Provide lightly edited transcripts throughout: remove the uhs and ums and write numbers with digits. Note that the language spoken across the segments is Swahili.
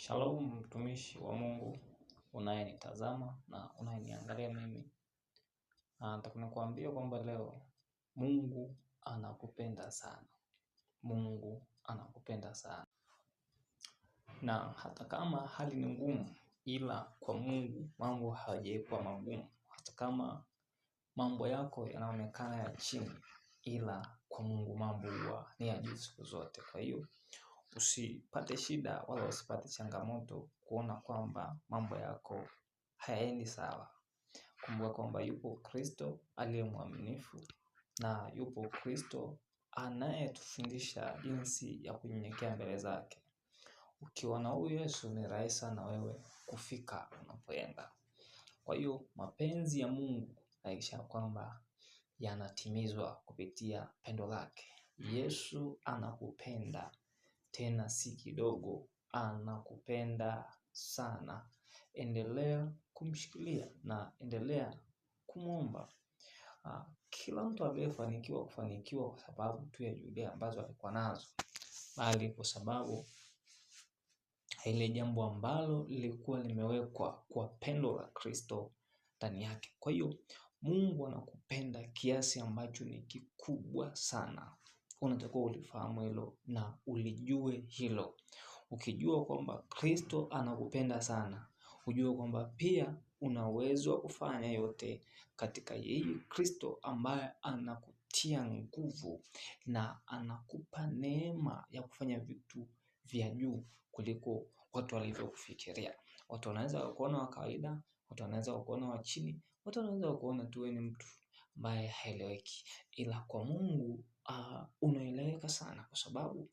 Shalom mtumishi wa Mungu unayenitazama na unayeniangalia mimi. Nataka nikuambia kwamba leo Mungu anakupenda sana. Mungu anakupenda sana. Na hata kama hali ni ngumu, ila kwa Mungu mambo hayajakuwa magumu. Hata kama mambo yako yanaonekana ya chini, ila kwa Mungu mambo huwa ni ya juu siku zote. Kwa hiyo usipate shida wala usipate changamoto kuona kwamba mambo yako hayaendi sawa. Kumbuka kwamba yupo Kristo aliye mwaminifu na yupo Kristo anayetufundisha jinsi ya kunyenyekea mbele zake. Ukiwa na huyu Yesu ni rahisi sana wewe kufika unapoenda. Kwa hiyo mapenzi ya Mungu hakikisha kwamba yanatimizwa kupitia pendo lake. Yesu anakupenda tena si kidogo, anakupenda sana. Endelea kumshikilia na endelea kumwomba. Kila mtu aliyefanikiwa kufanikiwa kwa sababu tu ya juhudi ambazo alikuwa nazo, bali kwa sababu ile jambo ambalo lilikuwa limewekwa kwa pendo la Kristo ndani yake. Kwa hiyo Mungu anakupenda kiasi ambacho ni kikubwa sana. Unatakiwa ulifahamu hilo na ulijue hilo. Ukijua kwamba Kristo anakupenda sana, ujue kwamba pia una uwezo wa kufanya yote katika yeye Kristo ambaye anakutia nguvu na anakupa neema ya kufanya vitu vya juu kuliko watu walivyokufikiria. Watu wanaweza kukuona wa kawaida, watu wanaweza kukuona wa chini, watu wanaweza kukuona tu wewe ni mtu ambaye haeleweki. Ila kwa Mungu unaeleweka sana kwa sababu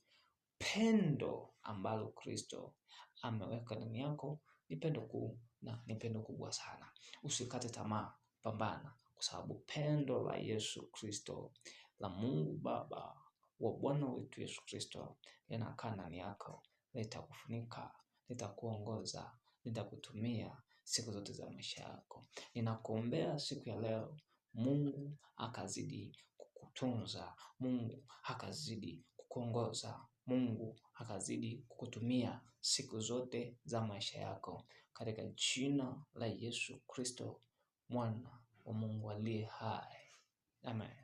pendo ambalo Kristo ameweka ndani yako ni pendo kuu na ni pendo kubwa sana. Usikate tamaa, pambana kwa sababu pendo la Yesu Kristo la Mungu Baba wa Bwana wetu Yesu Kristo linakaa ndani yako, litakufunika, litakuongoza, litakutumia siku zote za maisha yako. Ninakuombea siku ya leo, Mungu akazidi kukutunza, Mungu akazidi kukuongoza, Mungu akazidi kukutumia siku zote za maisha yako, katika jina la Yesu Kristo mwana wa Mungu aliye hai. Amen.